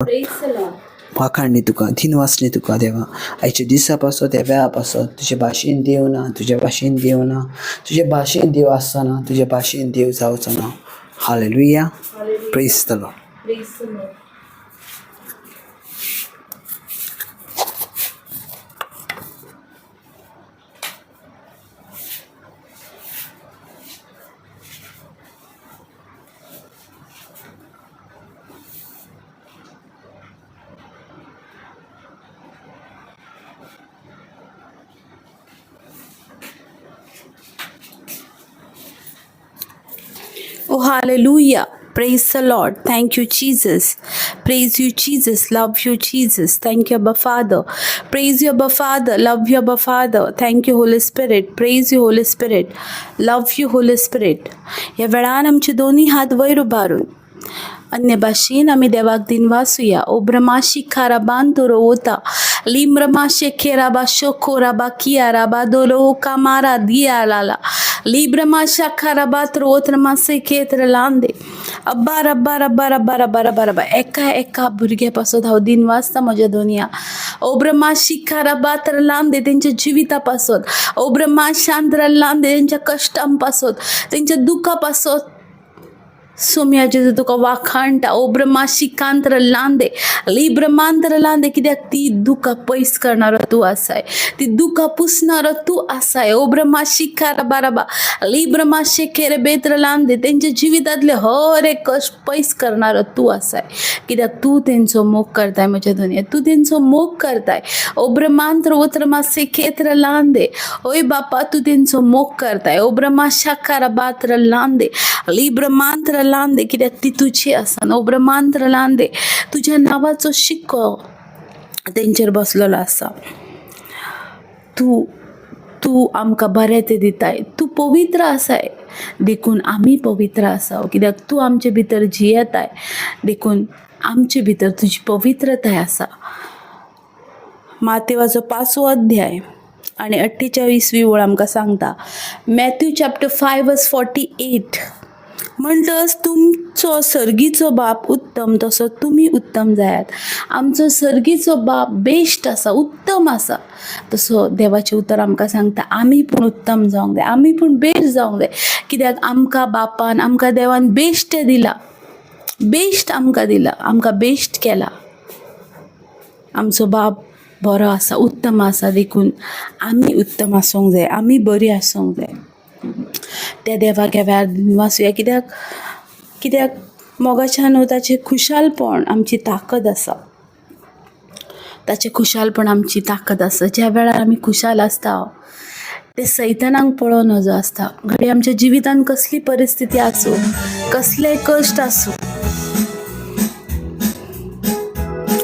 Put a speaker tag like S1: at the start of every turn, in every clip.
S1: Praise the Lord.
S2: वाखाणणी तुका दिनवासनी तुका देवा आयच्या दिसा पासत ह्या वेळा पासत तुजे भाशेन देव ना तुज्या भाशेन देव ना तुजे भाशेन देव आसना तुजे भाशेन देव जावचो ना. Hallelujah.
S1: Hallelujah.
S2: Praise the Lord.
S1: Praise the Lord.
S3: Oh, hallelujah. Praise the Lord. Thank you, Jesus. Praise you, Jesus. Love you, Jesus. Thank you, Abba Father. Praise you, Abba Father. Love you, Abba Father. Thank you, Holy Spirit. Praise you, Holy Spirit. Love you, Holy Spirit. ह्या वेळान आमचे दोनी हात वयर उबारून अन्य भाशेन आमी देवाक दिनवासुया. ओ ब्रह्माशी खाराबान तोरो वता लिम्रमाशे खेराबा शोखोराबा कियाराबा दोलो कामारा दिया लाला लिब्रमाशा खाराबा त्रोत्रमासे खेत्र लांदे अब्बा रब्बा रब्बा रब्बा रब्बा रब्बा रब्बा. एका एका भुरग्या पासत हांव दिनवासता म्हज्या दोनया. ओ ब्रह्मा शिखाराबा तर लांदे तेंच्या जिविता पासत. ओ ब्रह्मा शांत्र लांदे तेंच्या कश्टां पासत, तेंच्या दुख्खा पासत. सोम्याचे तुका वाखाणटा. ओ ब्रह्मा शिकांत्र लांदे लिब्रमांत्र लांदे, कित्याक ती दुकां पयस करणारो तूं आसाय, ती दुकां पुसणारो तूं आसाय. ओ ब्रह्मा शिखा रबा लिब्रमा शेखेर बेत्र लांदे, तेंच्या जिवितांतले हर एक कश्ट पयस करणारो तूं आसाय, कित्याक तूं तेंचो मोग करताय म्हज्या दुनिया, तूं तेंचो मोग करताय. ओ ब्रह्मांत्र ओत्रमा सेखेत्र लांदे, ओय बापा तूं तेंचो मोग करताय. ओ ब्रह्मा शाखारा बात्र लांदे लिब्रमांत्र लांदे, कित्याक ती तुजी आसा. ओ ब्रह्मांत्र लांदे, तुज्या नांवाचो शिक्को तेंचेर बसलेलो आसा. तूं तूं आमकां बरें तें दिताय, तूं पवित्र आसाय देखून आमी पवित्र आसा, कित्याक तूं आमचे भितर जियेताय देखून आमचे भितर तुजी पवित्रताय आसा. मातेवाचो पांचवो अध्याय आनी 48वी ओळ आमकां सांगता, मॅथ्यू चॅप्टर 5 वर्स 48, म्हणटच तुमचो सर्गीचो बाप उत्तम तसो तुमी उत्तम जायात. आमचो सर्गीचो बाप बेश्ट आसा, उत्तम आसा, तसो देवाचें उतर आमकां सांगता आमी पूण उत्तम जावंक जाय, आमी पूण बेस्ट जावंक जाय, कित्याक आमकां बापान आमकां देवान बेश्ट दिला, बेश्ट आमकां दिला, आमकां बेश्ट केला. आमचो बाप बरो आसा, उत्तम आसा, देखून आमी उत्तम आसूंक जाय, आमी बरी आसूंक जाय. त्या देवाक ह्या वेळार दिनवासुया, कित्याक कित्याक मोगाच्या न्हू ताचें खुशालपण आमची ताकद आसा, ताचें खुशालपण आमची ताकद आसा. ज्या वेळार आमी खुशाल आसता ते सैतानाक पळोवं नजो आसता. घडये आमच्या जिवितांत कसली परिस्थिती आसूं, कसले कश्ट आसूं,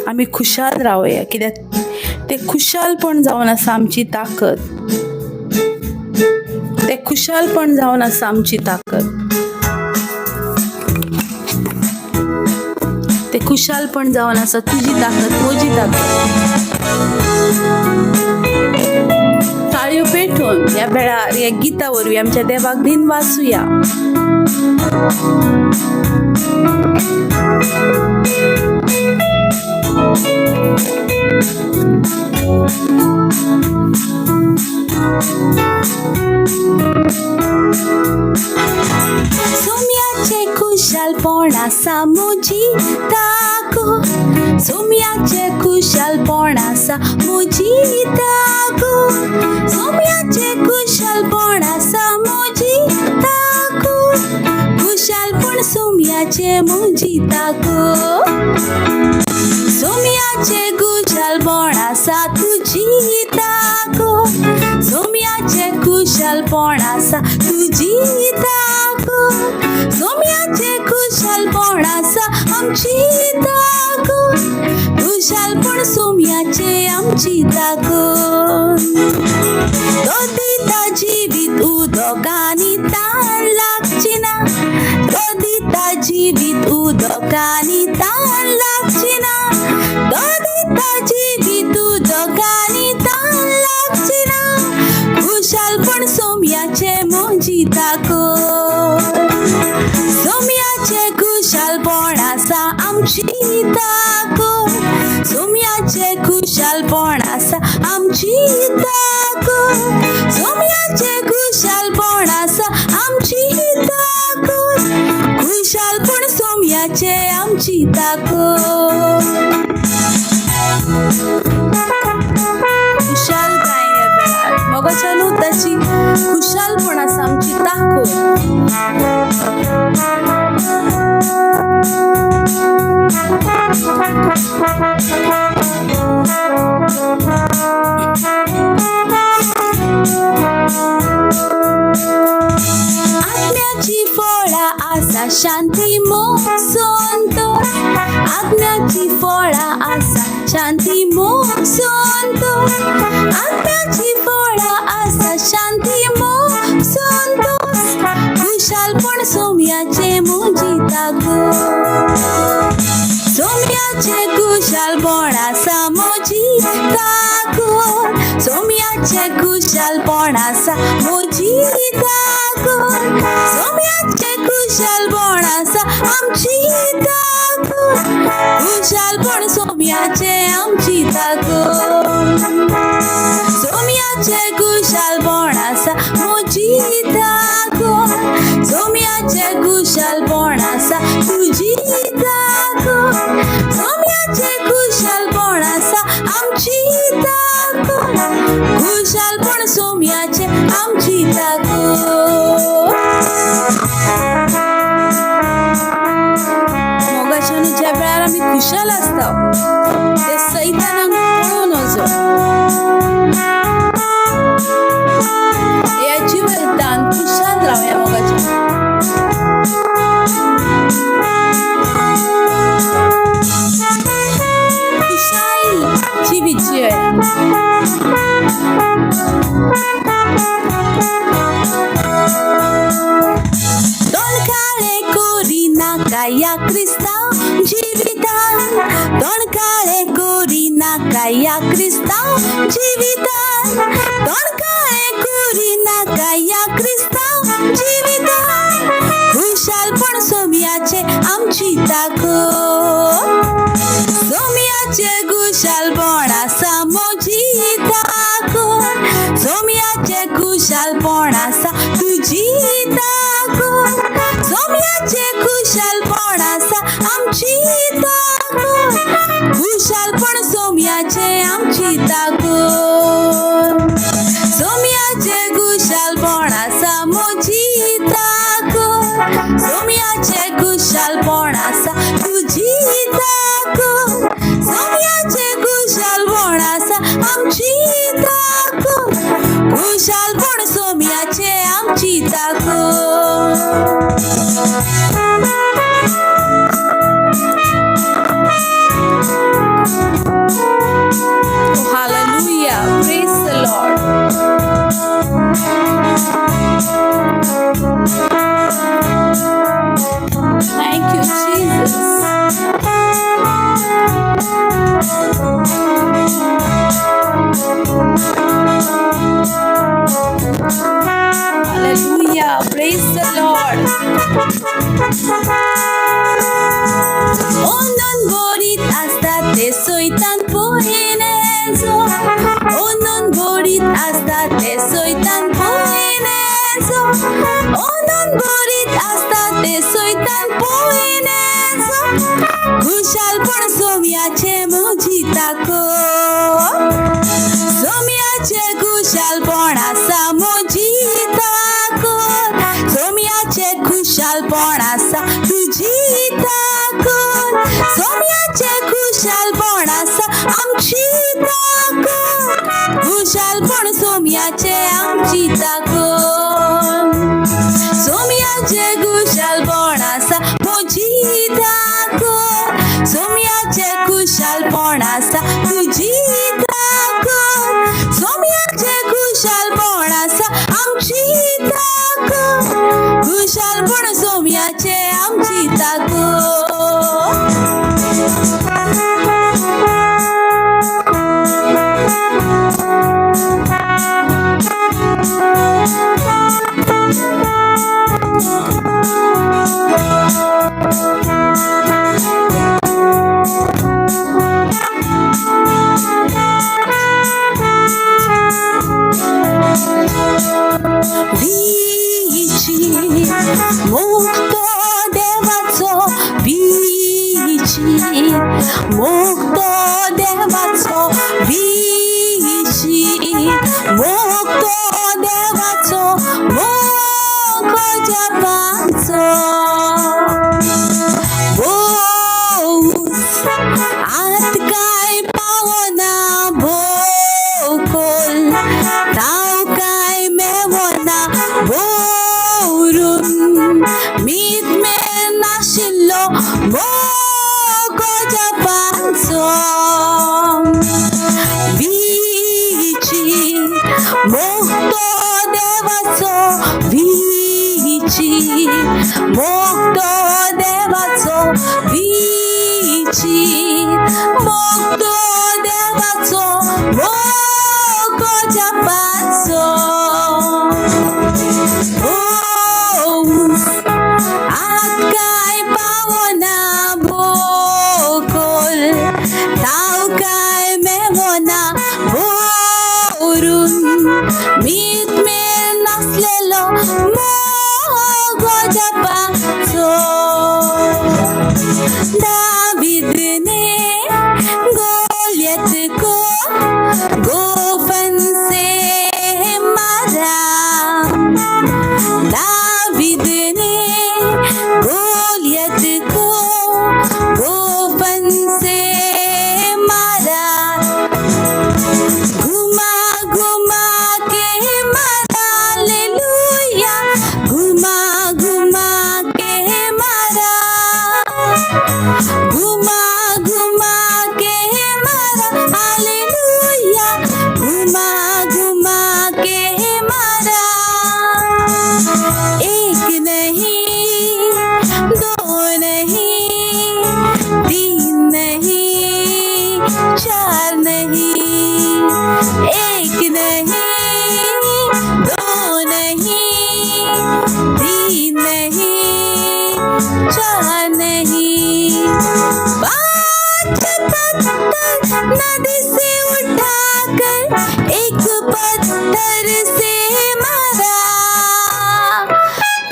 S3: आमी खुशाल रावया, कित्याक तें खुशालपण जावन आसा आमची ताकद, तें खुशालपण जावन आसा आमची ताकद, तें खुशालपण जावन आसा तुजी ताकद, म्हजी ताकद. ताळयो पेटोवन ह्या वेळार ह्या गिता वरवीं आमच्या देवाक दिनवासुया. सोम्याचें खुशालपण आसा म्हजी ताकद, सोम्याचें खुशालपण आसा म्हजी ताकद, सोम्याचें खुशालपण आसा म्हजी ताकद, खुशालपण सोम्याचें म्हजी ताकद, सोम्याचें खुशालपण आसा तुजी ताकद, सोम्याचें खुशालपण आसा तुजी ताकद, सोम्याचें खुशालपण आसा आमची ताकद, खुशालपण सोम्याचें आमची ताकद. तो दिता जिवीत उदक आनी तान लागची ना, तो दिता जिवीत उदक आनी तान लागची ना, तो दिता जिवीत उदक आनी तान लागची ना, खुशालपण सोम्याचें म्हजी ताकद, सोम्याचें खुशालपण आसा आमची ताकद. आमची ताकद. खुशालकाय ह्या वेळार मोगाच्यानू, ताची खुशालपण आसा आमची ताकद. आत्म्याची फळां आसा शांती, मोग, संतोष. आत्म्याची फळां आसा शांती, मोग, संतोष. आत्म्याची फळां आसा शांती, मोग, संतोष. खुशालपण सोम्याचें म्हजी ताकद. सोम्याचें खुशालपण आसा म्हजी ताकद. सोम्याचें खुशालपण आसा म्हजी ताकद. सोम्याचें खुशालपण आसा आमची ताकद. खुशालपण सोम्याचें आमची ताकद. सोम्याचें खुशालपण आसा म्हजी ताकद. सोम्याचें खुशालपण आसा तुजी ताकद. सोम्याचें खुशालपण आसा आमची ताकद. खुशालपण सोम्याचें आमची ताकद. मोगाच्यान ज्या वेळार आमी खुशाल आसता ते सैतानाक पळोवन नजो. ह्या जिवितान खुशाल रावया मोगाच्या. खुशाल जिवीत जिवया. तोंड करी नाका ह्या क्रिस्तांव जिवितान. तोंड काळें करी नाका ह्या क्रिस्तांव जिवितान. तोंड काळें करी नाका ह्या क्रिस्तांव जिवितान. खुशालपण सोम्याचें आमची ताकद. सोम्याचें खुशालपण आसा म्हजी ताकद. सोम्याचें खुशालपण आसा तुजी ताकद. सोम्याचें खुशालपण आसा आमची ताकद. खुशालपण सोम्याचें आमची ताकद. सोम्याचें खुशालपण आसा म्हजी ताकद. सोम्याचें खुशालपण आसा तुजी ताकद. सोम्याचें खुशालपण आसा आमची ताकद. खुशालपण सोम्याचें आमची ताकद. Hallelujah. Praise the Lord. Thank you, Jesus. Hallelujah. Praise the Lord. ओनन भरीत आसता ते सैतान पयनेचो. ओनन भरीत आसता ते सैतान पयनेचो. ओनन भरीत आसता ते सैतान पयनेचो. खुशालपण सोम्याचें म्हजी ताकद. सोम्याचें खुशालपण आसा म्हजी ताकद. सोम्याचें खुशालपण आसा तुजी ताकद. सोम्याचें खुशालपण आसा आमची ताकद. खुशालपण सोम्याचें आमची ताकद. सोम्याचें खुशालपण आसा म्हजी ताकद. सोम्याचें खुशालपण आसा तुजी ताकद. सोम्याचें खुशालपण आसा आमची ताकद. खुशालपण सोम्याचें आमची ताकद. मोग तो देवाचो विशी, मोग तो देवाचो, मोग जपाचो. भोवूच आत काय पावना, भोकोल ताव काय मेवना, भोरून मीत मेर नाशिल्लो मोग जपाचो. विची मोग तो देवाचो विची, मोग तो देवाचो विची, मोग तो देवाचो मोग जपाचो. भोवूच आत काय पावना, भोकोल ताव काय मेवना, भोरून मीत मेर नासलेलो मोग जपाचो. दावीद ने गोलियत को गोफन से मारा, दावीद ने गोलियत को गोफन से मारा, घुमा घुमा के मारा, हालेलुया, घुमा घुमा के मारा, घुमा घुमा के मारा, हालेलुया, घुमा घुमा के मारा. एक नहीं, दो नहीं, तीन नहीं, चार नहीं, एक नहीं, दो नहीं, तीन नहीं, चार नहीं, पांच पत्थर नदी से उठाकर एक पत्थर से मारा,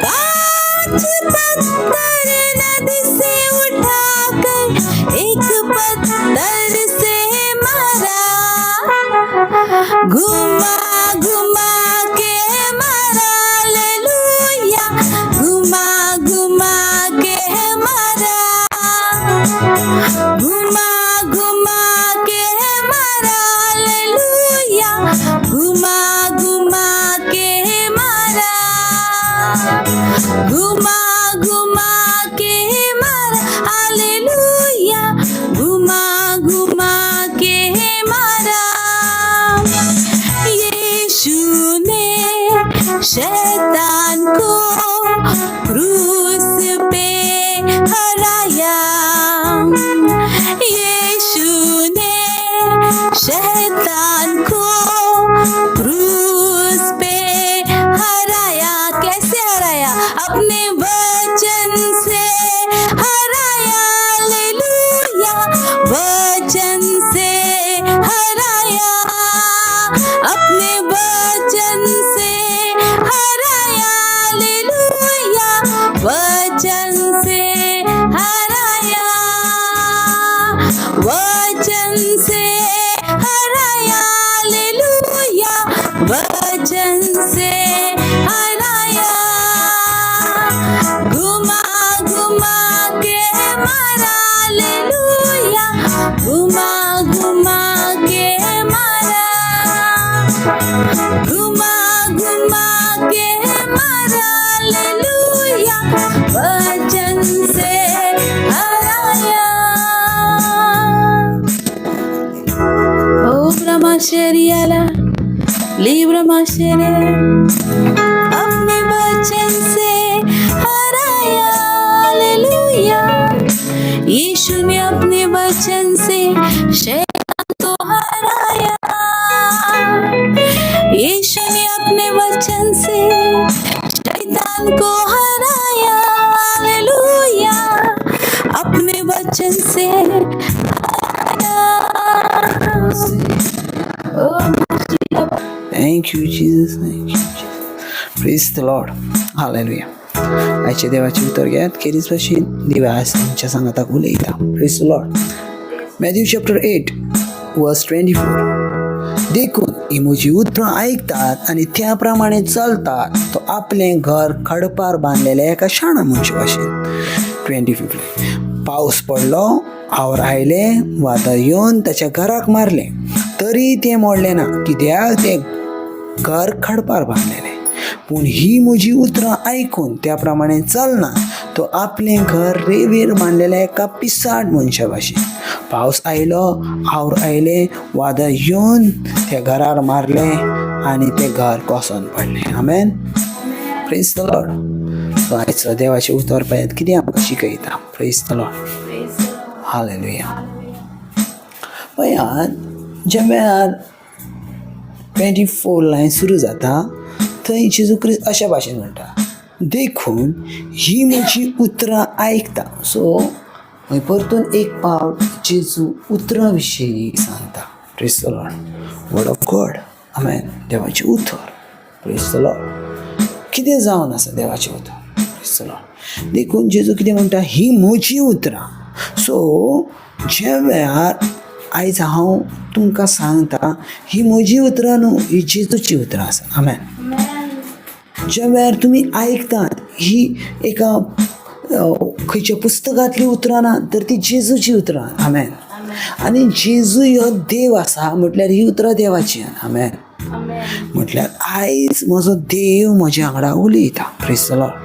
S3: पांच पत्थर नदी से उठाकर एक पत्थर से मारा, घुमा घुमा के मारा, हालेलुया, घुमा घुमा के मारा, घुमा घुमा के मारा, हालेलुया, घुमा घुमा के मारा, घुमा घुमा के मारा, हालेलुया, घुमा घुमा के मारा. यीशु ने शैतान को क्रूस पे हराया, यीशु ने शैतान को क्रूस पे हराया. कैसे हराया? अपने वचन से हराया, हालेलुया, वचन से हराया, अपने वचन से हराया, हालेलुया, वचन से हराया, वचन से हराया, हालेलुया, वचन से हराया. घुमा घुमा के मारा, हालेलुया, घुमा घुमा के मारा, घुमा घुमा के मारा, हालेलुया, वचन से हराया. ओ ब्रह्मशरियाला लिब्रा माशेरे, अपने वचन से हराया, हालेलुया. यीशु ने अपने वचन से शैतान को हराया. यीशु ने अपने वचन से शैतान को हराया, हालेलुया, अपने वचन से हराया. ओ
S2: Thank you, Jesus. Thank you, Jesus. Praise the Lord. Hallelujah. आयचे देवाचे उतर घेयात. खेरीज भाशेन देव आयज तुमच्या सांगाताक उलयता. Praise the Lord. Matthew chapter 8 verse 24. देखून ही म्हजी उतरां आयकतात आनी त्या प्रमाणे चलतात तो आपलें घर खडपार बांदलेल्या एका शाणा मनशा भाशेन. 25. पावस पडलो, our आयलें, वादळ येवन ताच्या घराक मारलें, तरी तें मोडलें ना, कित्याक तें घर खडपार बांदलेलें. पूण ही म्हजी उतरां आयकून त्या प्रमाणे चलना तो आपलें घर रेंवेर बांदलेल्या एका पिसाट मनशा भाशेन. पावस आयलो, our आयलें, वादळ येवन त्या घरार मारलें आनी तें घर कोसोन पडलें. आमेन. Praise the Lord. So आयचो देवाचें उतर पळयात कितें आमकां शिकयता. Praise the Lord. Hallelujah. पळयात, ज्या वेळार 24 लायन सुरू जाता थंय जेजू क्रिस्त अशा भाशेन म्हणटा, देखून ही म्हजी उतरां आयकता. सो हय परतून एक पावट जेजू उतरां विशीं सांगता. Praise the Lord. Word of God. Amen. देवाचें उतर. Praise the Lord. कितें जावन आसा देवाचें उतर. Praise the Lord. देखून जेजू कितें म्हणटा, ही म्हजी उतरां. सो ज्या वेळार आयज हांव तुमकां सांगता, ही म्हजी उतरां न्हू, ही जेजूची उतरां आसा. आमेन. ज्या वेळार तुमी आयकतात, ही एका खंयच्या पुस्तकांतली उतरां ना, तर ती जेजूची उतरां. आमेन. आनी जेजू ह्यो देव आसा, म्हटल्यार ही उतरां देवाची. आमेन. म्हटल्यार आयज म्हजो देव म्हज्या वांगडा उलयता. Praise the Lord.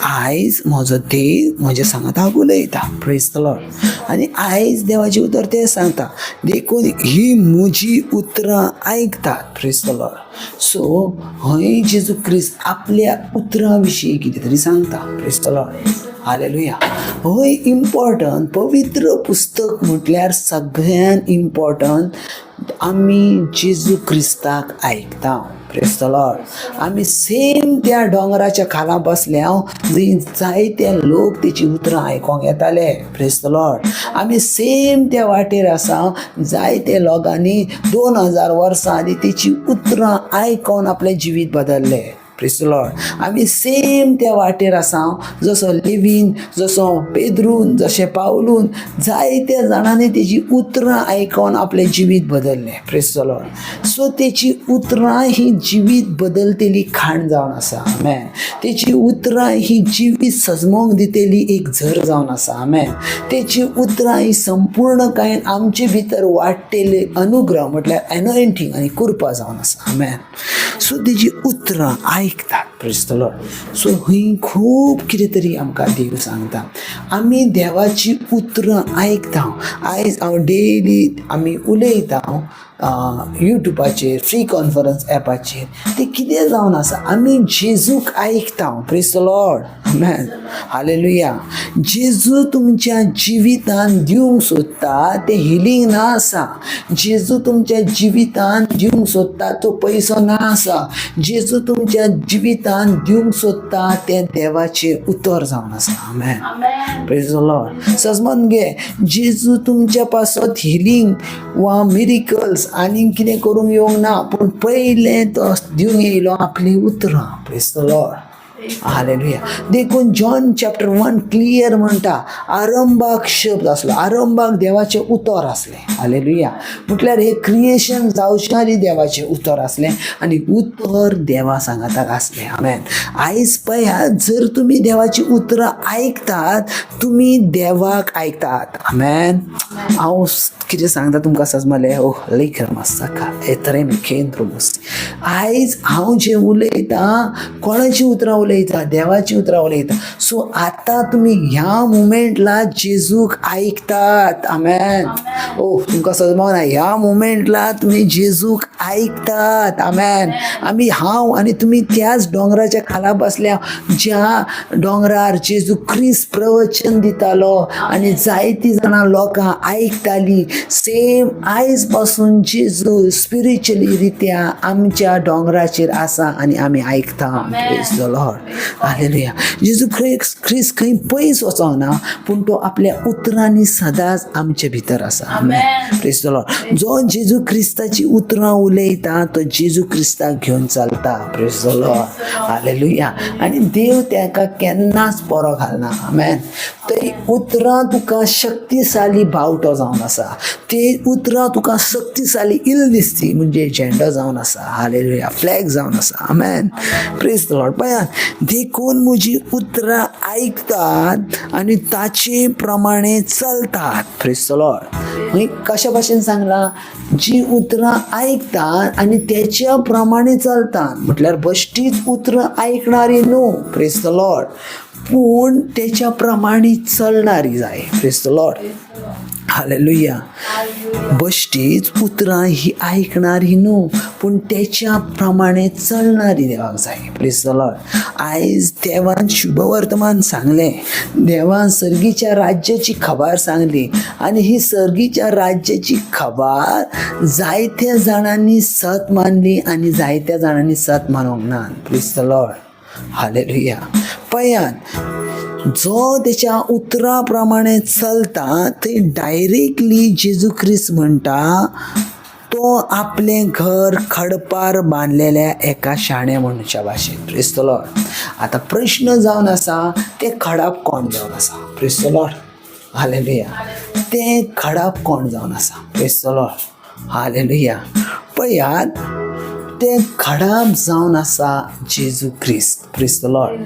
S2: आयज म्हजो देव म्हज्या सांगाताक उलयता. Praise the Lord. आनी आयज देवाचें उतर तें सांगता, देखून ही म्हजी उतरां आयकतात. Praise the Lord. सो हय जेजू क्रिस्त आपल्या उतरां विशीं कितें तरी सांगता. Praise the Lord. Hallelujah. हय इम्पॉर्टंट पवित्र पुस्तक म्हटल्यार सगळ्यान इम्पॉर्टंट आमी जेजू क्रिस्ताक आयकता. Praise the Lord. आमी सेम त्या दोंगराच्या खाला बसल्या जंय जायते लोक तेची उतरां आयकोंक येताले. Praise the Lord. आमी सेम त्या वाटेर आसा जायते लोकांनी 2000 वर्सां आदी तेची उतरां आयकोन आपलें जिवीत बदल्लें. Praise the Lord. आमी सेम त्या वाटेर आसा जसो लेवीन, जसो पेद्रून, जशें पावलून, जायत्या जाणांनी तेजी उतरां आयकोन आपलें जिवीत बदल्लें. Praise the Lord. सो तेची उतरां ही जिवीत बदलतेली खाण जावन आसा. आमेन. तेची उतरां ही जिवीत सजमोंक दितेली एक झर जावन आसा. आमेन. तेची उतरां ही संपूर्णकायेन आमचे भितर वाडटेली अनुग्रह म्हटल्यार एनोयंटींग आनी कृपा जावन आसा. आमेन. सो तेजी उतरां आयकतात. Praise the Lord. सो ही खूब कितें तरी आमकां देव सांगता. आमी देवाची उतरां आयकता. आयज हांव डेली आमी उलयता युट्यूबाचेर, फ्री कॉन्फरन्स एपाचेर, तें कितें जावन आसा, आमी जेजूक आयकता. Praise the Lord. Amen. Hallelujah. जेजू तुमच्या जिवितान दिवंक सोदता तें हिलींग ना आसा. जेजू तुमच्या जिवितान दिवंक सोदता तो पयसो ना आसा. जेजू तुमच्या जिवितान दिवंक सोदता तें देवाचें उतर जावन आसा. आमेन. Praise the Lord. सजमन घे, जेजू तुमच्या पासत हिलींग वा मिरिकल्स आनी कितें करूंक येवंक ना, पूण पयलें तो दिवंक येयलो आपलीं उतरां. Praise the Lord. Hallelujah. देखून जॉन चॅप्टर 1 क्लियर म्हणटा, आरंभाक शब्द आसलो, आरंभाक देवाचें उतर आसलें. हालेलुया. म्हटल्यार हें क्रिएशन जावचें आदी देवाचें उतर आसलें आनी उतर देवा सांगाताक आसलें. आमेन. आयज पळयात, जर तुमी देवाचीं उतरां आयकतात, तुमी देवाक आयकतात. आमेन. हांव कितें सांगता तुमकां सजमलें. ओ लेकर एतरे केंद्र. आयज हांव जें उलयतां, कोणाचीं उतरां उलयता? देवाचीं उतरां उलयता. सो आतां तुमी ह्या मुमेंटला जेजूक आयकतात. आमेन. ओ तुमकां सजमना, ह्या मुमेंटला तुमी जेजूक आयकतात. आमेन. आमी, हांव आनी तुमी त्याच दोंगराच्या खाला बसल्या ज्या दोंगरार जेजू क्रिस्त प्रवचन दितालो आनी जायतीं जाणां लोकां आयकतालीं. सेम आयज पासून जेजू स्पिरिच्युअली रित्या आमच्या दोंगराचेर आसा आनी आमी आयकता. Praise the Lord. Hallelujah. जेजू क्रिस्त खंय पयस वचोंक ना, पूण तो आपल्या उतरांनी सदांच आमचे भितर आसा. आमेन. Praise the Lord. जो जेजू क्रिस्ताची उतरां उलयता तो जेजू क्रिस्ताक घेवन चलता. Praise the Lord. Hallelujah. आनी देव ताका केन्नाच पोरो घालना. आमेन. थंय उतरां तुका शक्तिशाली बावटो जावन आसा. ती उतरां तुका शक्तिशाली इल दिसती म्हणजे झेंडो जावन आसा. हालेलुया. फ्लॅग जावन आसा. आमेन. Praise the Lord. पळयात, देखून म्हजी उतरां आयकतात आनी ताचे प्रमाणे चलतात. Praise the Lord. मागीर कशा भाशेन सांगलां, जी उतरां आयकतात आनी तेच्या प्रमाणे चलतात, म्हटल्यार बश्टीच उतरां आयकणारी न्हू. प्रेज the Lord. पूण तेच्या प्रमाणे चलणारी जाय. Praise the Lord. Hallelujah. बश्टीच उतरां ही आयकणारी न्हू, पूण तेच्या प्रमाणे चलणारी देवाक जाय. Praise the Lord. आयज देवान शुभवर्तमान सांगलें, देवान सर्गीच्या राज्याची खबर सांगली आनी ही सर्गीच्या राज्याची खबर जायत्या जाणांनी सत मानली आनी जायत्या जाणांनी सत मानूंक ना. Praise the Lord. Hallelujah. पळयात, जो तेच्या उतरा प्रमाणे चलता थंय डायरेक्टली जेजू क्रिस्त म्हणटा तो आपलें घर खडपार बांदलेल्या एका शाण्या मनशा भाशेन. Praise the Lord. आतां प्रश्न जावन आसा, तें खडप कोण जावन आसा? Praise the Lord. Hallelujah. तें खडप कोण जावन आसा? Praise the Lord. Hallelujah. पळयात, तें खडप जावन आसा जेजू क्रिस्त. Praise the Lord.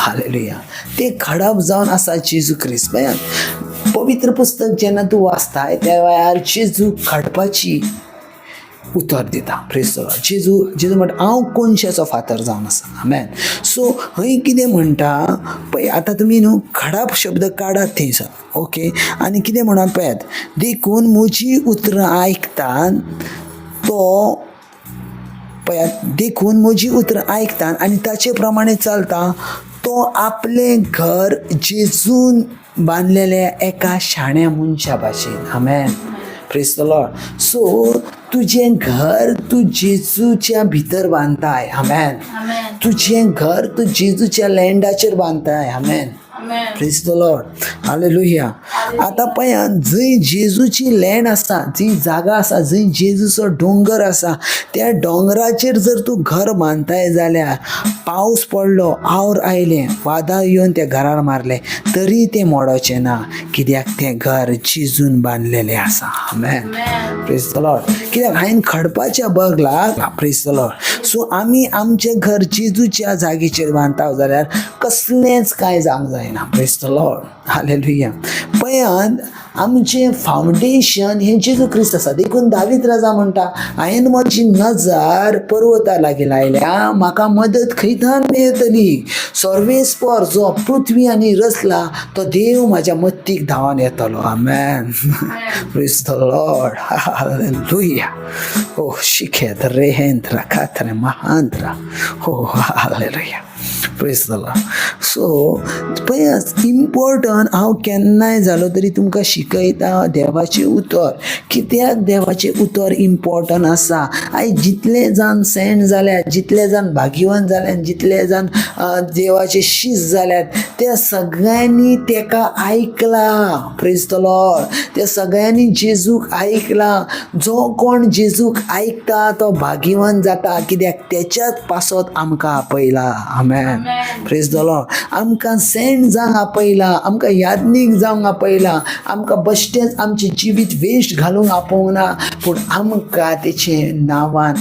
S2: Hallelujah. तें खडप जावन आसा जेजू क्रिस्त. पळयात, पवित्र पुस्तक जेन्ना तूं वाचताय त्या वेळार जेजू खडपाची उतर दिता. Praise the Lord. जेजू जेजू म्हणटा हांव कोनशाचो फातर जावन आसा. आमेन. सो हय कितें म्हणटा पळय, आतां तुमी न्हू खडप शब्द काडात थंयसर. ओके, आनी कितें म्हणत पळयात, देखून म्हजी उतरां आयकतात तो, पळयात, देखून म्हजी उतरां आयकतात आनी ताचे प्रमाणे चलता तो आपलें घर जेजून बांदलेल्या एका शाण्या मनशा भाशेन. आमेन. Praise the Lord. सो तुजें घर तूं जेजूच्या भितर बांदताय. आमेन. तुजें घर तूं जेजूच्या लँडाचेर बांदताय. आमेन. Praise the Lord. Hallelujah. आतां पळयात, जंय जेजूची लँड आसा, जी जागा आसा, जंय जेजूचो दोंगर आसा, त्या दोंगराचेर जर तूं घर बांदताय जाल्यार पावस पडलो, आवर आयलें, वादळ येवन त्या घरार मारलें तरी तें मोडोचें ना, कित्याक तें घर जेजून बांदलेलें आसा. आमेन. Praise the Lord. कित्याक हांवें खडपाच्या बगलाक. Praise the Lord. सो आमी आमचें घर जेजूच्या जागेचेर बांदता जाल्यार कसलेंच कांय जावंक जायना. Praise the Lord. Hallelujah. पळयात, आमचें फावंडेशन हें जेजू क्रिस्त आसा. देखून दावीद राजा म्हणटा, हांवें म्हजी नजर पर्वता लागीं लायल्या, म्हाका मदत खंयच्यान मेळटली? सर्वेस्पर जो पृथ्वी आनी रचला तो देव म्हाज्या मत्तीक धांवन येतलो. आमेन. Praise the Lord. Hallelujah. ओ शिखेत रेहेंद्र खात्रे महांद्र. हो hallelujah. Praise the Lord. So पळयात, इम्पॉर्टंट हांव केन्नाय जालो तरी तुमकां शिकयता देवाचें उतर. कित्याक देवाचें उतर इम्पॉर्टंट आसा? आयज जितले जाण सेंट जाल्यात, जितले जाण भाग्यवान जाल्यात, जितले जाण देवाचे शीस जाल्यात, त्या सगळ्यांनी तेका आयकला. Praise the Lord. त्या सगळ्यांनी जेजूक आयकला. जो कोण जेजूक आयकता तो भाग्यवान जाता, कित्याक तेच्याच पासत आमकां आपयला. आमेन. Praise the Lord. आमकां सेंट जावंक आपयला, आमकां याज्ञीक जावंक आपयला, आमकां बश्टेंच आमचें जिवीत वेस्ट घालूंक आपोवंक ना, पूण आमकां तेचे नांवान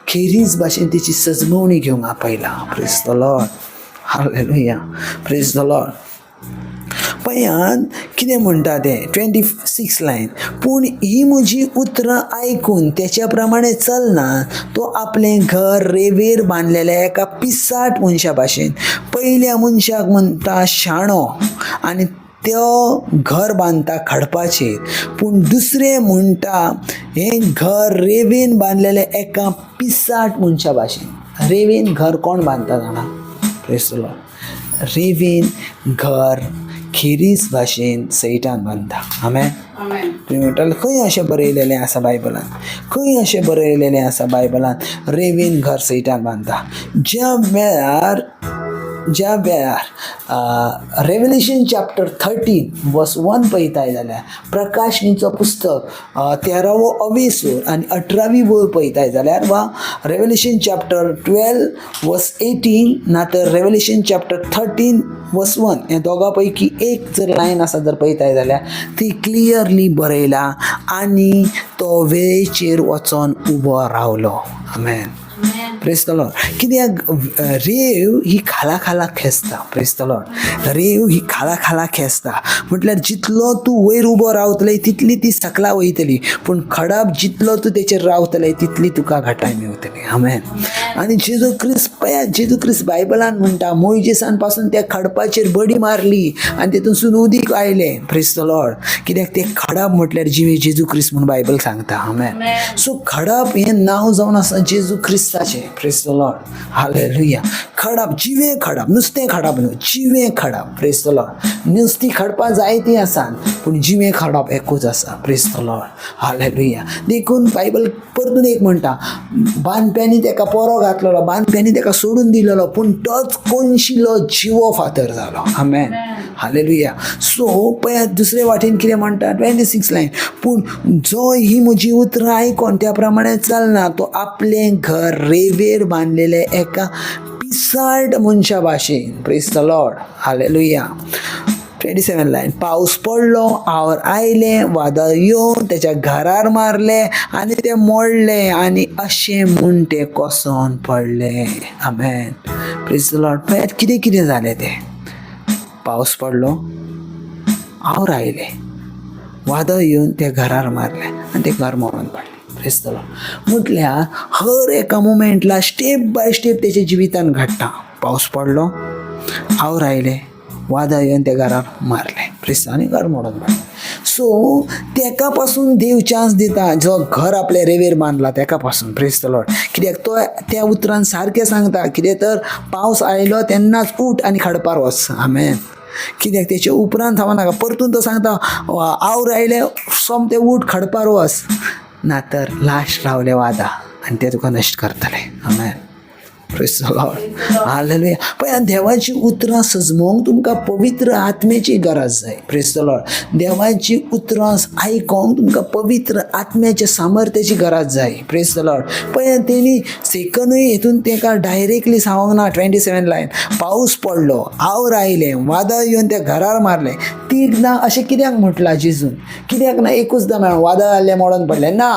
S2: खेरीज भाशेन तेची सजमवणी घेवंक आपयला. Praise the Lord. Hallelujah. Praise the Lord. पळयात कितें म्हणटा तें 26 लायन, पूण ही म्हजी उतरां आयकून तेच्या प्रमाणे चलना तो आपलें घर रेवेर बांदलेल्या एका पिसाट मनशा भाशेन. पयल्या मनशाक म्हणटा शाणो आनी तो घर बांदता खडपाचेर, पूण दुसरें म्हणटा हें घर रेवेन बांदलेलें एका पिसाट मनशा भाशेन. रेवेन घर कोण बांदता जाणा? Praise the Lord. रेवेन घर खेरीज भाशेन सैटान बांदता. आमेन. तुमी म्हणटाले खंय अशें बरयलेलें आसा बायबलान? खंय अशें बरयलेलें आसा बायबलान रेवेन घर सैटान बांदता? ज्या वेळार रेवलेशन चॅप्टर 13 वर्स 1 पळयताय जाल्यार, प्रकाशनीचो पुस्तक 13वो अवेसूर आनी 18वी वळ पळयताय जाल्यार, वा रेवलेशन चॅप्टर 12 वर्स 18, ना तर रेवलेशन चॅप्टर 13 वसवन हे दोगां पैकी एक जर लायन आसा जर पळयताय जाल्यार ती क्लियरली बरयला आनी तो वेळेचेर वचोन उबो रावलो. आमेन. Praise the Lord. कित्याक रेव ही खाला खाला खेचता. प्रेज the Lord. रेव ही खाला खाला खेचता म्हटल्यार जितलो तूं वयर उबो रावतले तितली ती सकला वयतली, पूण खडप जितलो तूं तेचेर रावतले तितली तुका घटाय मेवतली. आमेन. आनी जेजू क्रिस्त पळयात, जेजू क्रिस्त बायबलान म्हणटा मोयजेसान पासून त्या खडपाचेर बडी मारली आनी तेतूनसून उदीक आयलें. Praise the Lord. कित्याक ते खडप म्हटल्यार जिवे जेजू क्रिस्त म्हूण बायबल सांगता. आमेन. सो खडप हें नांव जावन आसा जेजू क्रिस्ताचें. Praise the Lord. Hallelujah. खडप, जिवें खडप, नुस्तें खडप न्हू, जिवें खडप. Praise the Lord. नुस्तीं खडपां जायतीं आसात पूण जिवें खडप एकूच आसा. Praise the Lord. Hallelujah. देखून बायबल परतून एक म्हणटा, बांदप्यांनी तेका पोरो घातलेलो, बांदप्यांनी तेका सोडून दिलेलो, पूण तोच कोनशिलो जिवो फातर जालो. आमेन. हालेलुया. सो पळयात दुसरे वाटेन कितें म्हणटा, 26 लायन, पूण जो ही म्हजी उतरां आयकोन त्या प्रमाणे चलना तो आपलें घर रेवेर बांदलेले एका पिसाट मनशा भाशेन. Praise the Lord. Hallelujah. 27 line, पावस पडलो, our आयलें, वादळ येवन तेच्या घरार मारलें आनी तें मोडलें आनी अशें म्हूण तें कोसोन पडलें. आमेन. Praise the Lord. पळयात कितें कितें जालें तें. पावस पडलो, our आयलें, वादळ येवन त्या घरार मारलें आनी तें घर मोडून पडलें. Praise the Lord. म्हटल्यार हर एका मुमेंटला स्टेप बाय स्टेप तेच्या जिवितान घडटा. पावस पडलो, our आयलें, वादळ येवन त्या घरार मारलें. प्रेज आनी घर मोडून पडलें. सो तेका पासून देव चान्स दिता, जो घर आपल्या रेवेर बांदला तेका पासून. Praise the Lord. कित्याक तो त्या उतरान सारकें सांगता, कितें तर पावस आयलो तेन्नाच उठ आनी खडपार वच. आमेन. कित्याक तेचे उपरांत थांब नाका. परतून तो सांगता, our आयले सोमतें उठ खडपार वच, ना तर लास्ट रावले वादा आनी ते तुका नश्ट करतले. आमेन. Praise the Lord. Hallelujah. पळय देवाची उतरां सजमोवंक तुमकां पवित्र आत्म्याची गरज जाय. Praise the Lord. देवाची उतरां आयकोंक तुमकां पवित्र आत्म्याच्या सामर्थ्याची गरज जाय. Praise the Lord. पळय तेणी सेकंडूय हितून तेका डायरेक्टली सांगूंक ना. 27 लायन, पावस पडलो, our आयलें, वादळ येवन त्या घरार मारलें. तिगदां अशें कित्याक म्हटलां जेजून? कित्याक ना एकूचदां मेळ्ळें वादळ आयलें मोडून पडलें ना,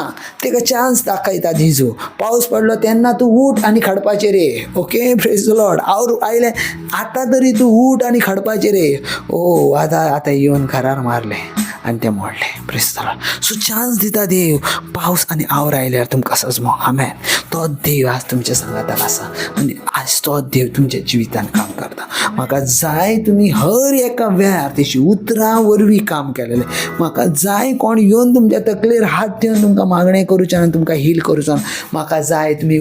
S2: तेका चान्स दाखयता जेजू. पावस पडलो तेन्ना तूं उठ आनी खडपाचेर ये. Okay. Praise the Lord. Our आयलें आतां तरी तूं उठ आनी खडपाचेर ये. ओ आतां आतां येवन घरार मारलें आनी तें मोडलें. Praise the Lord. So chance दिता देव, पावस आनी our आयल्यार तुमकां सजमो. आमेन. तो देव आज तुमच्या सांगातान आसा आनी आज तो देव तुमच्या जिवितान काम करता. म्हाका जाय तुमी हर एका वेळार तेची उतरां वरवीं काम केलेलें. म्हाका जाय कोण येवन तुमच्या तकलेर हात दिवन तुमकां मागणें करूचें ना, तुमकां हील करूचो ना. म्हाका जाय तुमी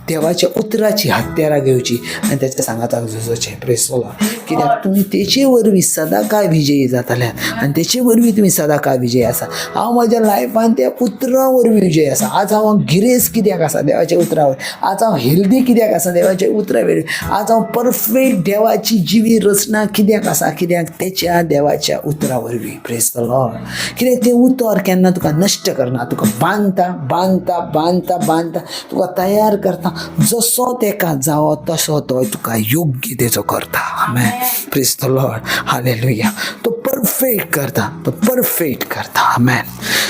S2: देवाच्या उतराची हत्यारां घेवची आनी तेच्या सांगाताक झुजोचें. Praise the Lord. कित्याक तुमी तेचे वरवीं सदां काळ विजयी जातले आनी तेचे वरवीं तुमी सदां काळ विजयी आसा. हांव म्हज्या लायफान त्या उतरां वरवीं विजयी आसा. आज हांव गिरेस्त कित्याक आसा? देवाच्या उतरां वरवीं. आज हांव हेल्दी कित्याक आसा? देवाच्या उतरां वरवीं. आज हांव परफेक्ट देवाची जिवी रचना कित्याक आसा? कित्याक तेच्या देवाच्या उतरां वरवीं. Praise the Lord. कित्याक तें उतर केन्ना तुका नश्ट करना, तुका बांदता बांदता बांदता बांदता, तुका तयार करता. जसो तेका जावो तसो तो तुका योग्य तेजो करता. आमेन. Praise the Lord. Hallelujah. तो परफेक्ट करता, तो परफेक्ट करता. आमेन.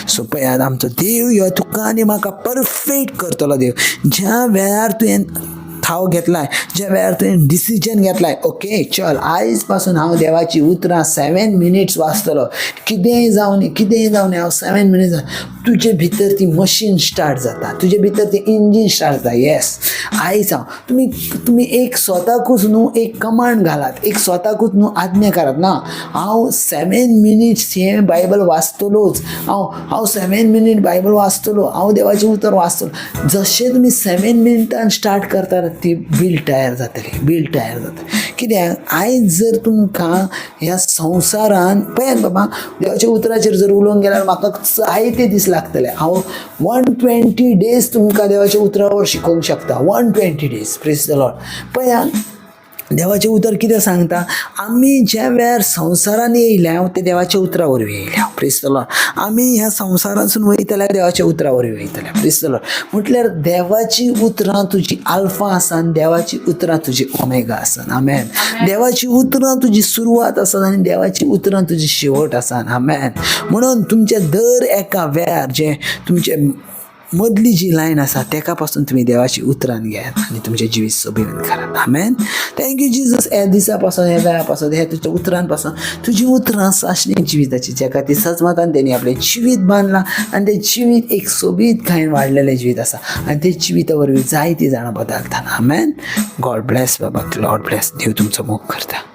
S2: सो पळयात आमचो देव ह्यो तुका आनी म्हाका परफेक्ट करतलो देव. ज्या वेळार तुवें थाव घेतलाय, ज्या वेळार तुवें डिसिजन घेतलाय, ओके चल आयज पासून हांव देवाची उतरां 7 मिनिट्स वाचतलो, कितेंय जावनी कितेंय जावनी हांव 7 मिनिट्स, तुजे भितर ती मशीन स्टार्ट जाता, तुजे भितर ती इंजीन स्टार्ट जाता. येस आयज हांव तुमी तुमी एक स्वताकूच न्हू एक कमांड घालात, एक स्वताकूच न्हू आज्ञा करात ना, हांव 7 मिनिट्स हें बायबल वाचतलोच, हांव हांव 7 मिनीट बायबल वाचतलो, हांव देवाचें उतर वाचतलो. जशें तुमी 7 मिनटान स्टार्ट करता ती बील तयार जातली, बील तयार जातली. कित्याक आयज जर तुमकां ह्या संवसारान पळयात बाबा देवाच्या उतराचेर जर उलोवंक गेल्यार म्हाका जायते दीस लागतले. हांव 120 डेज तुमकां देवाच्या उतरावर शिकोवंक शकता, 120 days. Praise the Lord. पळयात देवाचें उतर कितें सांगता? आमी ज्या वेळार संवसारान येयल्या ते देवाच्या उतरा वरवीं येयल्या. प्रेज the Lord. आमी ह्या संवसारांतसून वयतल्या देवाच्या उतरा वरवीं वयतले. प्रेज the Lord. म्हटल्यार देवाची उतरां तुजी आल्फा आसा आनी देवाची उतरां तुजी ओमेगा आसा. आमेन. देवाची उतरां तुजी सुरवात आसा आनी देवाची उतरां तुजी शेवट आसा. आमेन. म्हणून तुमच्या दर एका वेळार जे तुमचे मदली जी लायन आसा तेका पासून तुमी देवाची उतरान घेयात आनी तुमचें जिवीत सोबीत करात. आमेन. Thank you Jesus. ह्या दिसा पासून, ह्या वेळा पासून, ह्या तुज्या उतरान पासून, तुजी उतरां सासणी जिविताची जेका ती सजमतान तेणी आपलें जिवीत बांदलां आनी तें जिवीत एक सोबीत कांय वाडलेलें जिवीत आसा आनी ते जिविता वरवीं जायतीं जाणां बदलतात. आमेन. गॉड ब्लेस बाबा. Lord Blaise. देव तुमचो मोग करता.